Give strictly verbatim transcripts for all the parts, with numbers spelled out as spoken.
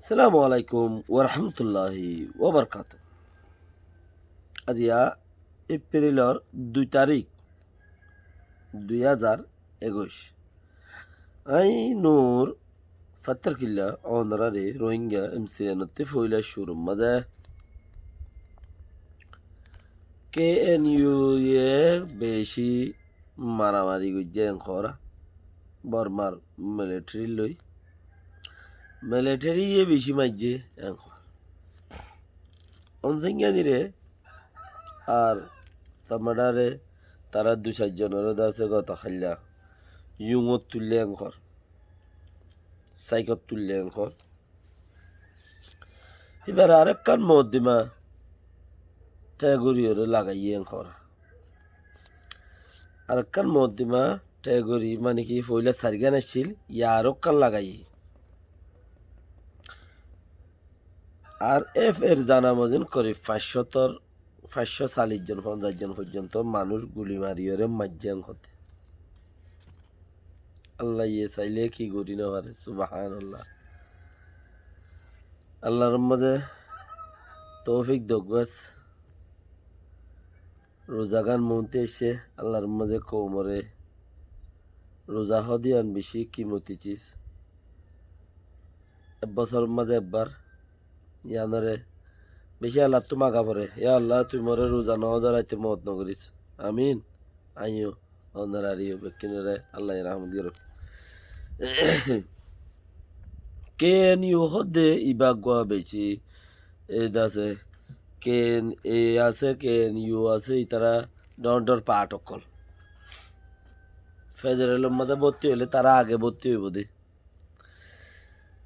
Assalamu alaikum warahmatulláhi wabarakátuhu. Aijja Eprelor dui tarík, dui házar ekuic. Añí Nur Fattarkilla, onoráre Rohingya M C N ottú foila cúrur mazé K N U ye beci maramari goijjé en hoór, Bormar military loi. Military ye beci maijjé en hoór. Onsenganire ar Samadáre tará dui sair zonoré de asé goto háilla yungot tuillé en hoór, saikot tuillé en hoór. Híbare arekkán mokoddima thek gorí ore lagaiyé en hoór. Arekkán mokoddima thek gorí, mane ki, foila sairgán accíl, yar ekkán lagaiyé. R F er zana mozin korib fañs cót, fañs cót callic zon, fonzaic zon foijjonto manúic guli mari ore maijjé en hoór de. Allaye sailé ki gorí no fare, subhánallah. Allar mazé toufik douk bas. Ruzagán monti aiccé, Allar mazé koumoré ruza hoó de yián beci kimoti ciz. Ek bosóror mazé ekbar yiánoré beci Allattú maga foré, ya Allah, tui moré ruza no dóraite mout no goris. Amin. Añíyo, onoráreyo, bekkúnoré Allaye rahmot gorók. K N U hoó de ibá uggúa beci, e de asé, K N A asé, K N U asé, itará dhoóñr dhoóñr part ókkol. Federalor mazé bótti óile tará age bótti óibo de.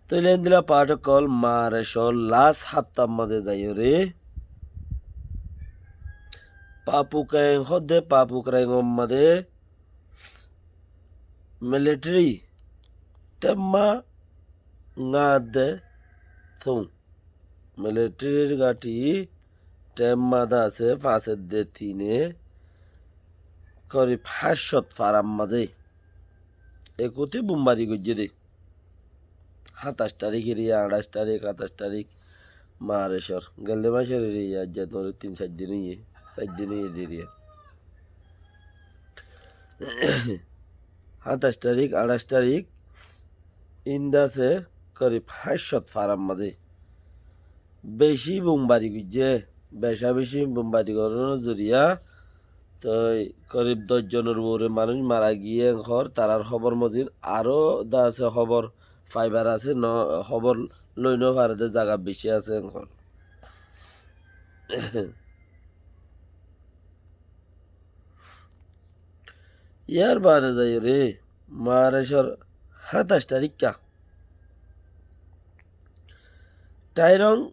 Tóile endilla part ókkol Marecor las háttar mazé zaiyóre, Papukeng hoó de, Papukengor mazé military temma ŋañdde thung. Militaryr gáñthi temma de asé fañsedde tine, korib háñt cót farar mazé. Ekkuti bumbari goijjé de. Háñtaic tarík eriya, añçaic tarík, háñtaic tarík, Marecor. Gelde macor eriya, aijja dóro tin sair din óiye, sair din óiye de eriya. Háñtaic tarík, añçaic tarík, ín de asé korib háñt cót farar mazé. Beci bumbari goijjé, beca beci bumbari gorónor zoriya toi korib doc zonor uore manúic mara giyé en hoór, tarár hóbor mozin aró de asé hóbor faibar asé, no, hóbor loi no fare de zaga beci asé en hoór. Yar baade zaiyóre Marecor háñtaic taríkka Tairong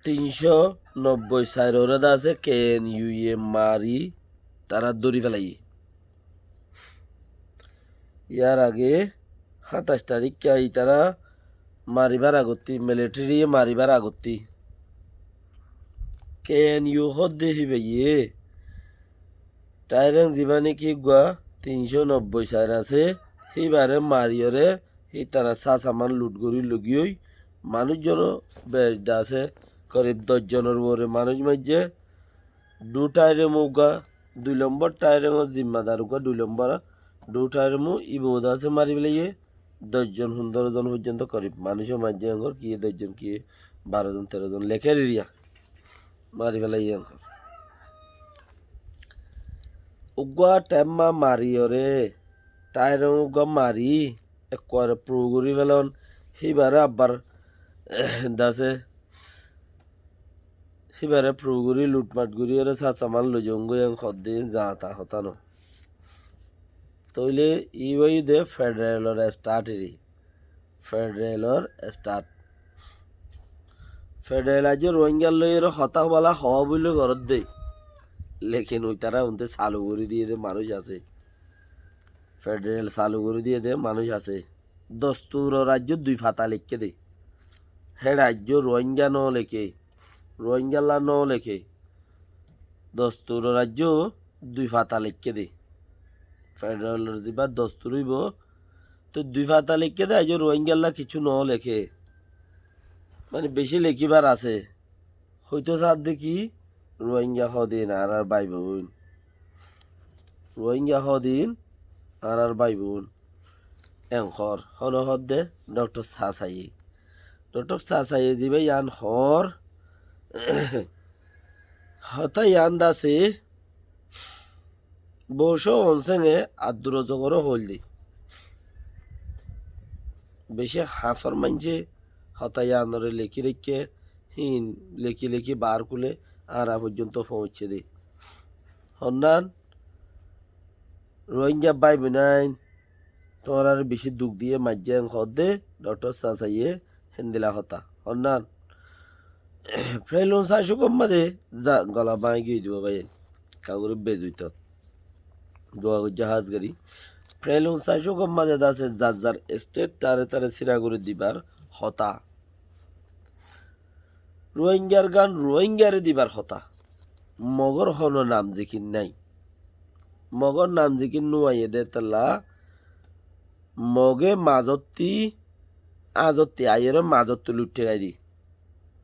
tin cót nobboi sair ore de asé K N U ye mari tará dóri felaiyé. Yar age háñtaic taríkka itará maribar agottí, military ye maribar agottí K N U hoó de híbaye Tairong zibá niki uggúa tin cót nobboi sair asé, híbare mariyóre hítara sá saman lut gorí logiyói, manúic zon ó bec de asé, korib doc zonor uore manúic maijjé. Dhu Tairong uggúa, dui lombor Tairong or zimmadar uggúa dui lombor, Dhu Tairong íba ó de asé mari felaiyé. Doc zon, fundoro zon foijjonto korib manúic ó maijjé en hoór, kiyé doc zon, kiyé baró zon, teró zon, lekér eriya mari felaiyé en hoór. Uggúa temma mariyóre, Tairong uggúa mari, ekkuare puru gorí felon, híbare abbar de asé, híbare puru gorí lutmat gorí ore sá saman loi zongói en hoódde zañta hotá no. Tóile ibá óiye de federalor start eri. Federalor start. Federal aijjó Rohingyar loi ere hotá bála hoó buli goródde. Lekin uitará unte salu gorí diyé de manúic asé. Federal salu gorí diyé de manúic asé. Dosturor aijjó dui fata leikké de. Héçe aijjó Rohingya no leké. Rohingyalla no leké. Dosturor aijjó dui fata leikké de. Federalor zibá dostur óibo, te dui fata leikké de, aijjó Rohingyalla kissú no leké. mane beci lekíbar asé. Hoitó saádde ki, Ruáingga hodin añárar bái boin. Ruáingga hodin añárar bái boin. Eén hoór, hone hoódde Doktor Sasaye. Doktor Sasaye zibá yián hoór, hotá yián dase, Bosó Onsénge Addur Ozogoré hoóilde. Beci hañsór maincé hotá yiánoré lekí raikké, híin lekí lekí baár kúle añára foijjonto foóñiccé dé. Honnán, Ruáingga bái boináin, tuáñráre beci duk diyé maijjé, en hoódde Doktor Sasaye héndila hotá. Honnán, Félun Sácuk or mazé za, gola báñgi giyói dé bái, kagori bezuitot. Dua goijjó hás gorí. Félun Sácuk or mazé dase zar zar estét tare tare síra gorí dibar hotá. Ruáinggar gán Ruáinggare dibar hotá. Mogor hono nam zikir nái. Mogor nam zikir nuaiyé dé tolla, Moge mazottí, azottí aiyóre mazottí luiththé gai dé.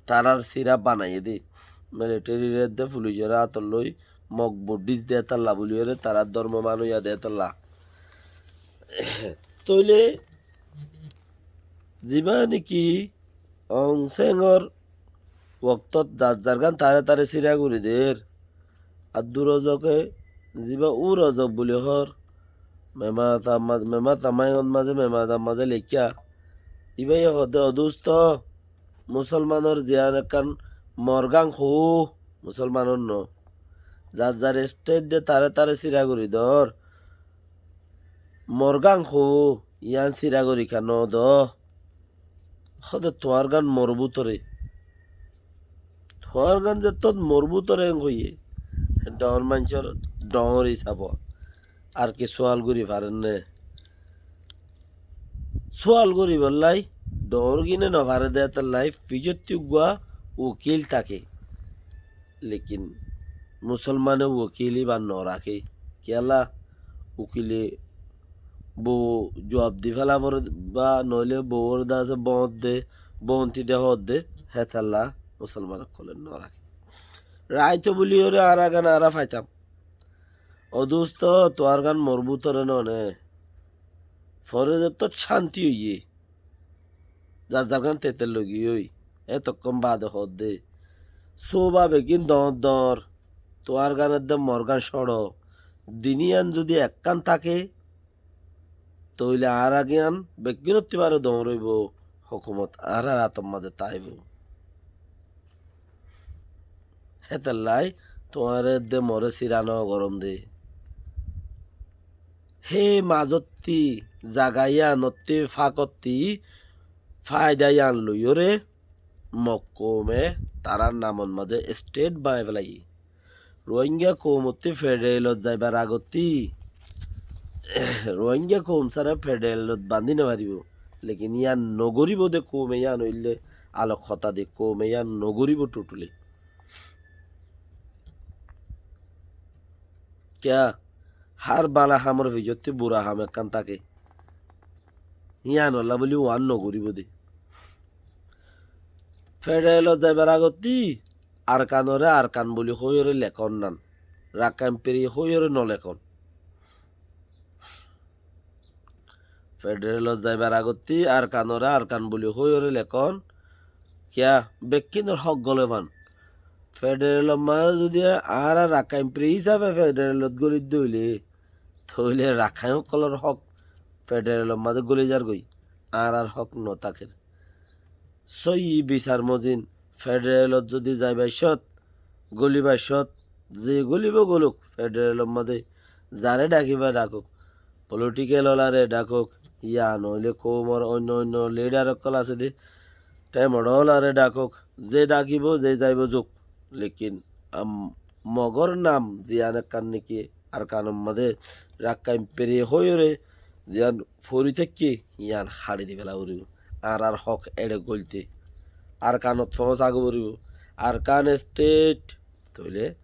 Tarár síra banaiyé dé. Militherire edde, fulicoré átot loi, Mog Buddhist dé tolla buliyóre, tarár dormo manoiya dé tolla. Tóile zibá niki Ongsengor woktót zar zargán tare tare síra gorí der. Addur Ozoke zibá Ur Ozok buli hoór, Mema Tamma-, Mema Tammaingot mazé, Mema Tamma mazé leikká. Ibáye hoódde, o dustó, musolmanor ziyán ekkán morgán hoó, musolmanor no. Zar zar estét de tare tare síra gorí dor. Morgán hoó, yián síra gorí ka no do. Hóde tuáñr gán mor bútore. Tuáñr gán zettót mor bútore en hoiyé. Dhoóñr maincór dhoóñr isabot. Ar ki sual gorí faren né? Sual goríbollái dhoóñr gine no fare dé tollái fijottí uggúa ukil táke. Lekin musolmane wokil íba noraké. Kiyólla? Wokile bou juab di féla foré, ba noóile bouwor de asé, bóoñt de, bóoñti de hoódde, hétolla musolman ókkole noraké. Raito buliyóre añára gán añára faitam. O dustó, tuáñr gán mor bútore noné. Fore zettót cánti óiye. Zar zar gán tetel loi giyói, étokkón baade hoódde, sóba beggín doóñr doóñr, tuáñr gán edde mor gán cóñço, din yían zudi ekkán táke, tóile añára gían beggínottú baré doóñr óibo, hókumot añárar átor mazé táibo. Hétolla tuáñre edde moré síra no goróm dé. Hé mazottí, zaga yíanottí, fákottí, fáida yían loiyóre, Mog koume tarár namor mazé estét bañai félaiyé. Ruáingga koumottí federelot zaibar agottí, Ruáingga koum sára federelot bañdí no faribó. Lekin yían no goríbo dé koume, yían óilde alok hotá dé, koume yían no goríbo thotthuli. Kiyá? Hár bála hamor fijottí bura ham ekkán táke. Yíanolla buli uán no goríbo dé. Federelot zaibar agottí Arkanoré Arkan buli hoiyóre lekón nan. Rakkain Firi hoiyóre no lekón. Federelot zaibar agottí Arkanoré Arkan buli hoiyóre lekón. Kiyá? Bekkínor hók gólai fan. Federelot mazé zudi añára Rakkain Firi hísafe federelot góliddé óile, tóile Rakkain ókkolór hók federelot mazé góli zargói, añárar hók no táker. Sóiyi bisar mozin, federelot zudi zaibar cót, gólibar cót, ze gólibo góluk, federelor mazé zaré dhakibá dhakuk, politikel olaré dhakuk, yían óile koumor oinno oinno lidar ókkol asé dé, temor olaré dhakuk, ze dhakibo, ze zaibo zouk. Lekin am-, Mogor nam ziyán ekkán niki Arkanor mazé Rakkain Firi hoiyóre ziyán fori táikke, yían haçi di féla foribó. Añárar hók eçe gólitte Arkanot foóñsa goi foribó. Arkan estét, tóile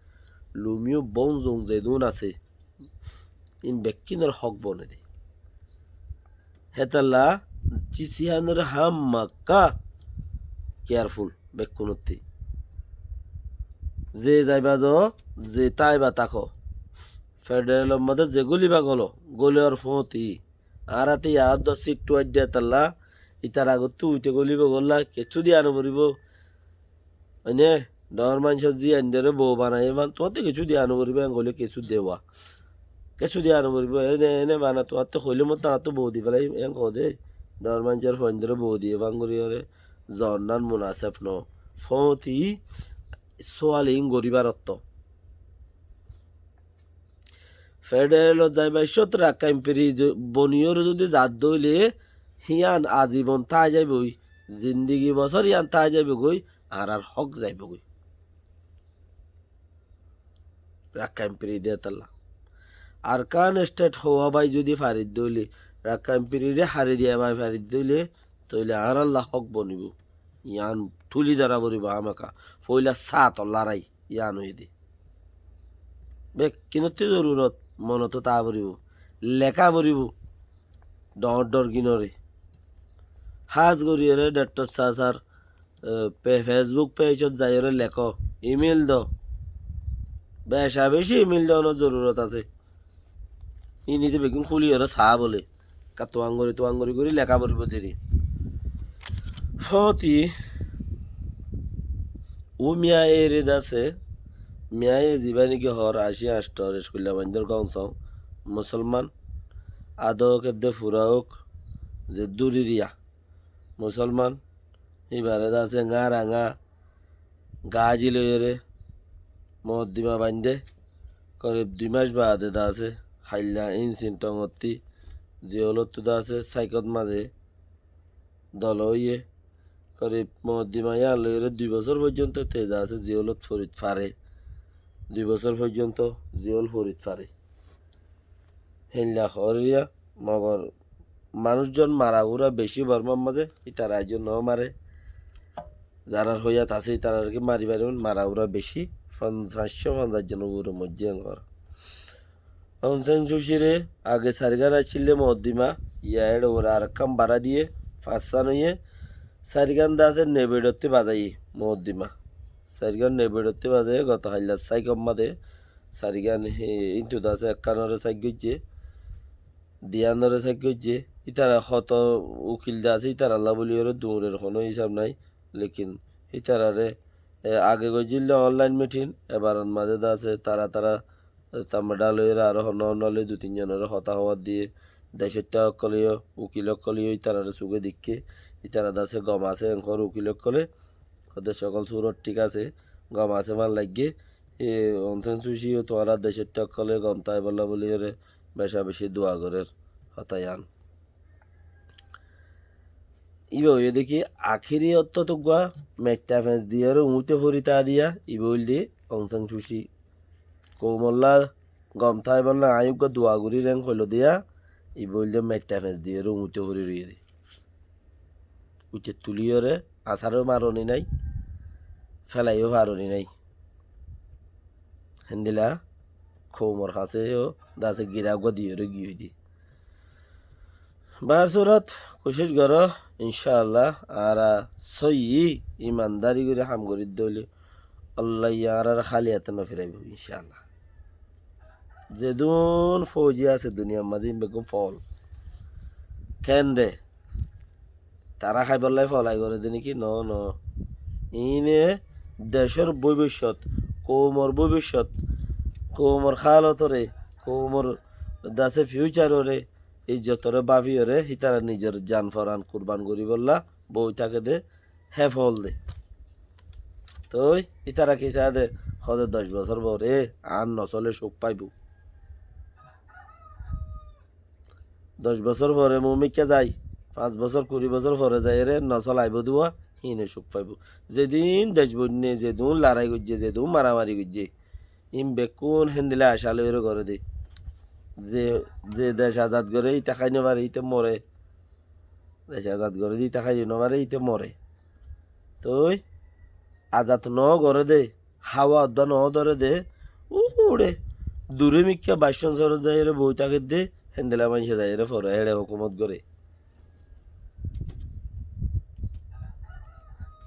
Lumiyo Bounzong zedún asé, ín bekkínor hók bone dé. Hétolla cis yíanor hámmakká careful bekkúnottí. Ze zaiba zo, ze táiba táko. Federalor modé ze góliba gólo, góli or fóti. Añárattú yar dór sit tuwai de tolla, itar agottú uite góliba gólla, kessú diya no foribó. Oine, dóñr maincór ziyaindóre bou banaiye fán, tuáñtte kessú diya no foribó, en hoilé kessú dewa. Kessú diya no foribó, ene, ene bana tuáñtte hoilé mot tañáttu bou di félai, en hoó de, dóñr maincór fuaindóre bou diye fán gorí ore, zonnán munaseb no. Fóti, sual in goríbar otto. Federalot zaibar cót Rakkain Piri zo-, boniyóre zodi zat dóile, híyan azibon tái zaiboi, zindigi bosór híyan tái zaibogoi, añárar hók zaibogoi. Rakkain Piri de tolla. Arkan estet howa bái zodi farit dóile, Rakkain Pirire hari diya bái farit dóile, tóile añáralla hók bonibo. Yián tuli dóra foribó hámaka. Foila sátor larai. Yián óiye de. Bekkúnottú zorurot, monot táa foribó. Leká foribó. Dóñr dóñr ginore. Hás gorí ore Doctor Sasar, e, pe-, Facebook page ot zai ore lekó. Email do. Beca beci email donor zorurot asé. Inite beggún kúli ore saá bóle. Ka tuáñgori tuáñgori gorí leká foribó deri. Hóti, ó miya ere dase, miya e zibá niki hoór ací añctho Reshkulla Baindor gom song, musolman, adó kedde fura ók, ze dúri riya, musolman, híbare dase ŋára ŋá, gaáji loiyóre moddima baindé, korib dui mac baade dase hailla insin tongottí ziyolottú dase sáikot mazé dolo óiye, korib moddima yían loiyóre dui bosór foijjonto te dase ziyolot forit fare, dui bosór foijjonto ziyol forit fare. Héinla hoór eriya, mogor manúic zon mara ura beci Bormar mazé, ítara aijjó no mare. Zarar hoiyat asé, ítarare ki mari faribó, mara ura beci, fon-, fañs cót fonzaic zonor ure moijjé engor. Aung San Suu Kyi re age sairgán accíl de moddima, iya éçe ure arekkán barái diye, fañssán óiye, sairgán de asé Nebidottí bazaiye moddima. Sairgán Nebidottí bazaiye, goto hailla sáikot mazé, sairgán he, intu de asé ekkánore sáik goijjé, diyánore sáik goijjé, ítara hoto ukil de asé, ítaralla bóli ore duñrer honó hísab nái, lekin ítarare, e, age goijjíl de online meeting, ebarot mazé de asé, tara, tara, e, tamada loi ore aró honó honó loi dui tin zonore hotá howar diye, decóitta ókkoleyó, ukil ókkoleyó ítarare suge deikké, ítara de asé gom asé, enkor ukil ókkole, hodde sokol surot thík asé, gom asé fán laiggé, e, Aung San Suu Kyi yó tuáñra decóitta ókkole gom táibolla bóli ore beca beci dua gorér hotá yián. Íba óiye de ki, akéri ottót uggúa meiṭṭa feñs diyóre uñíte fori táa diya, íba óilde Aung San Suu Kyi. Koumolla gom táibolla aññí uggúa dua gorír en hoilo diya, íba óilde meiṭṭa feñs diyóre uñíte fori roiyé de. Uite tuliyóre asáró maroni nái, félaiyó faroni nái. Héndilla koumor hañsé yó de asé gira uggúa diyóre giyói de. Bar surat, kucíc goró, incáalla, añára sóiyi imandári gorí ham gorí dóile, Allaye añáráre háli áte no firaibó, incáalla. Zedún fóuji asé duniyar mazé, ín beggún fool. Kende? Tará háibolla folai goré de néki? No, no. Iíne decór bóbiccót, koumor bóbiccót, koumor hálotore, koumor de asé fiucarore, izzotore báfiyore, hítara nizor jan foran kurban goríbolla boi táke de, hé fool de. Toi ítara ki saá de, hode doc bosór fore añár nosole cúk faibó. Doc bosór fore mumikká zai, fañs bosór, kuri bosór fore zaiyóre nosol aibó dé uwá, híine cúk faibó. Zedún dec boinné, zedún larái goijjé, zedún maramari goijjé, ín bekkún héndilla acá loiyóre goré dé. Ze, ze dec azad goré íte hái no faré, íte more. Dec azad goré dé íte hái no faré, íte more. Toi azad no goré dé, háwa uddá no dóre dé, uçe duré mikká baiccón sórót zaiyóre boi táke dé, héndilla maincé zaiyóre fore héçe hókumot goré.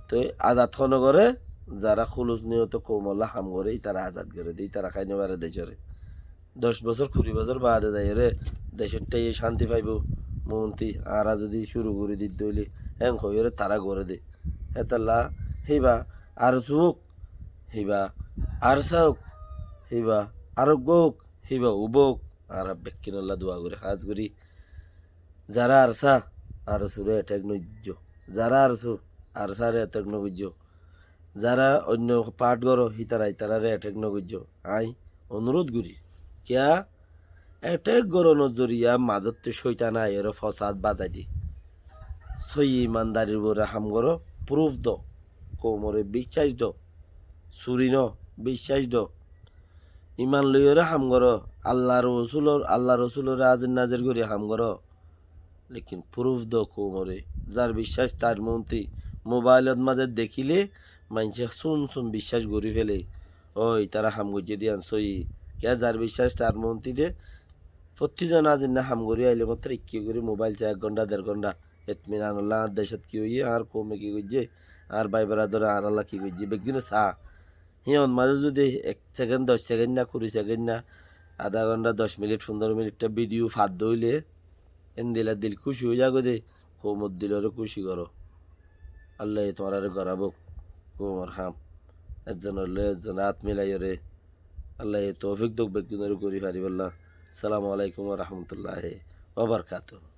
Toi azad hone goré, zará húlus niyote koumolla ham goré, ítara azad goré de, ítara hái no faré decóre. Doc bosór, kuri bosór baade zaiyóre decór tháiye cánti faibóu, monti, añára zodi cúru gorí dito óile, héen hoiyóre tará goré de. Hétolla híba ARSU ók, híba ARSA ók, híba areggúa ók, híba uggúa ók, añára bekkúnolla dua gorí, hás gorí. Zará ARSA, ARSU re attack no goijjó. Zará ARSU, ARSA re attack no goijjó. Zará oinno part goró, hítara, hítara re attack no goijjó. Añí onurud gorí. Kiyá? Attack gorónor zoriya mazóttu cóitan aiyóre fosad bazai de. Sóiyi imandarir uore ham goró, proof do. Koumore biccác do. Suri no, biccác do. Iman loiyóre ham goró, Allah Rosulor, Allah Rosulore azir nazir gorí ham goró. Lekin proof do koumore. Zar biccác tar monti, mobailot mazé dekíle maincé sún sún biccác gorí féle. Ói, ítara ham goijjé de yián sóiyi. Kiyá? Zar biccác tar monti de, fottí zon azinna ham gorí aile mottor ekki gorí mobail sai ek gónta der gónta. Etminanolla añár decót ki óiye, añár koume ki goijjé, añár bái beradore añárálla ki goijjé, beggúne saá. Híyan mazé zodi ek sekend, doc sekend na, kuri sekend na, adá gónta, doc minit, fundoro minit tta vidiyo faddo óile, endilla dil kúci ói zagói de, koumor dilore kúci goró. Allaye tuáñrare gorabók koumor ham. Ezzonor loi ezzon át milaiyóre. Allaye toufik douk beggúnore gorí faribálla. Assalamu alaikum wa rahmatullahi wa barakatuhu.